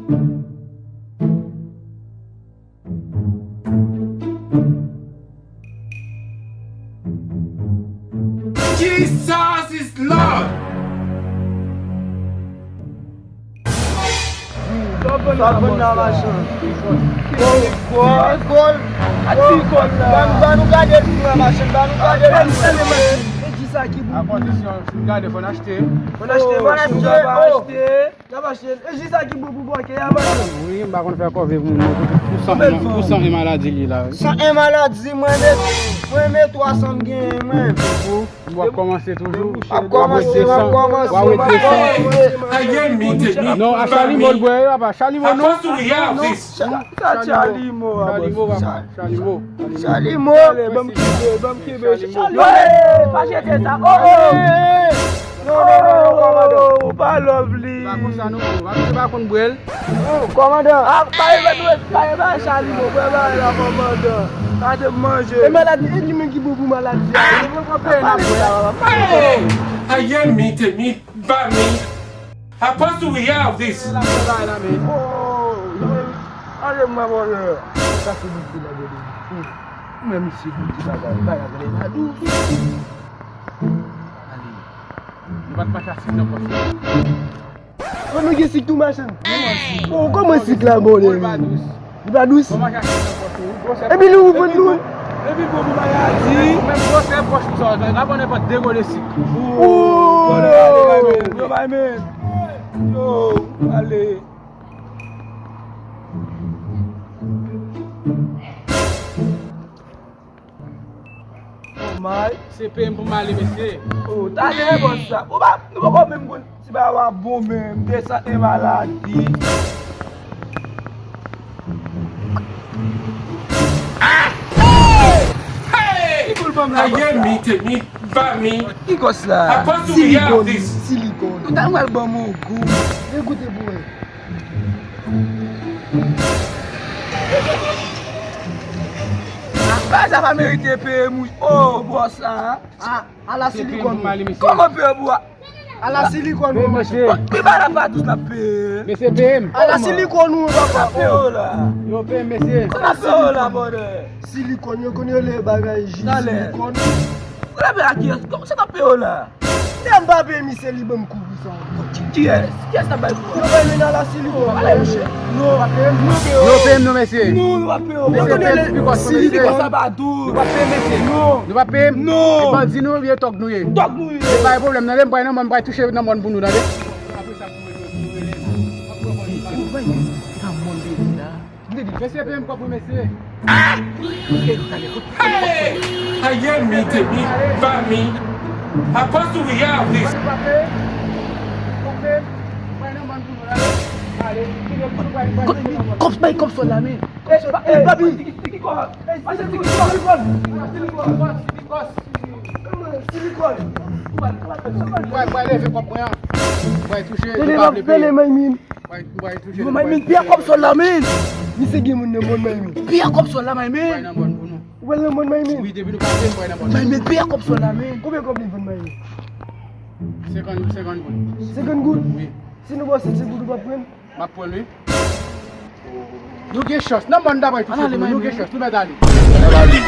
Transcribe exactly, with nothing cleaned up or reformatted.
Jesus is Lord! Sa vann nan machann. Gòl. Gòl. Gòl. Ban, ban nou gade l tou, machann. Ban nou gade l tou. E di sa ki bon. A kondisyon, si n gade, fò n achte. Fò n achte, fò n achte. N ap achte l. E jis sa ki bon pou bòkè a, machann. Wi, m pa konn fè kòve pou moun. Pou san, pou san e maladi li la. San e maladi, mwen met, mwen met twa san m genyen, mwen. Ou, w ap kòmanse toujou. W ap kòmanse, w ap kòmanse, w ap kòmanse. Non, a Chalimo l bwè, papa. Chalimo non. Sa Chalimo, papa. Chalimo, papa. Chalimo. Chalimo. Ale, ban m kenbe, ban m kenbe. Chalimo. Hey, pa jete sa. Oh, oh. Non, non, non, non, kòmandan. Oh, ou pa love li. Pa konsa non, bro. Pa konsa, pa konn bwè l. Oh, kòmandan. Ah, pa e ba nou, pa e ba Chalimo, bwè ba la, kòmandan. Gade manje. E maladi, e li menm ki bon pou maladi a. Hey! Aye mi temi ba mi. Apostle, we have this. Oh, ale mwen, mwen. Sa se bon pou la gade. Ou menm misye goute bagay, bagay la dous. Ale. Nou pa t mache asik nan pòs la. Bon, nou gen sik tou, machann. Oh, kòman sik la bon, li pa dous. Li pa dous? Kòman chache nan pòs ou? Epi nou vann nou. Epi bon pou maladi. Menm gwosè pòch ou sa, la pran nenpòt de gode sik. Oh! Yo, bay men. Yo, ale. Oh my. Se peye m pou m ale, mesye. Oh, talè, bòs la. Ou pa, nou poko menm konn si bagay w ap bon menm. De sante maladi. Ah! Hey! Hey! Ki boul banm la, bòs la? Aye mi temi ba mi. Ki kòs la? Apostle, we have this. Silikòn. Silikòn. Ou ta mwen ban m yon gou. Degoute pou wè. Apa sa pa merite peye mouch. Oh, bòs la. A, ala silikòn. Kòman peye bwa? Ala silikòn, mesye. Li pa la pa dous la peye. Mesye, peye m. Ala silikòn ou, papa. Sa peye w la. Yo, peye m, mesye. Sa peye w la, brother. Silikòn, yo konn yo le bagay ji silikòn. Ou la peye a kiyès? Kòman sa ta peye w la? Lè m pa peye misye, li ban m kouri sa. Kiyès? Kiyès k ap bay kou a? Yo bay men nan la silikòn. Ale, monchè. Non. Yo peye m non, mesye. Non, nou pa peye w. Mesye, peye m ti pikòs, mesye. Silikòn sa pa dous. Nou pa peye, mesye. Non. Nou pa peye m. Non. E bandi nou ye, tòg nou ye. Tòg nou ye. Se pa yon pwoblèm, tande, m pral nan mòn, m pral touche nan mòn pou nou, tande. Apre sa, pou mwen, pou mwen, pou mwen. Ou bay men nan mòn peyi la. Mesye, peye m kòb mwen, mesye. Hey! Aye mi temi ba mi. Apostle, we have this. Kòb, bay kòb sòl la, men. Kòb sòl la, men. Mwen, mwen leve kòb mwen an. Mwen touche, nou pa vle peye. Mwen, mwen touche. Yo, Maymin, peye kòb sòl la, men. Misye gen moun nan mòn, Maymin. Peye kòb sòl la, Maymin. Ou pral nan mòn pou nou. Ou pral nan mòn, Maymin? Wi, depi nou pa peye, mwen nan mòn. Maymin, peye kòb sòl la, men. Konbyen kòb li vann, Maymin? Senkant, senkant goud. Senkant goud? Wi. Si nou ba w sèt goud, ou p ap pran? M ap pran l, wi. Nou gen chans. Nan mòn dabò, touche pou nou. Nou gen chans. Nou mèt ale. N ap ale.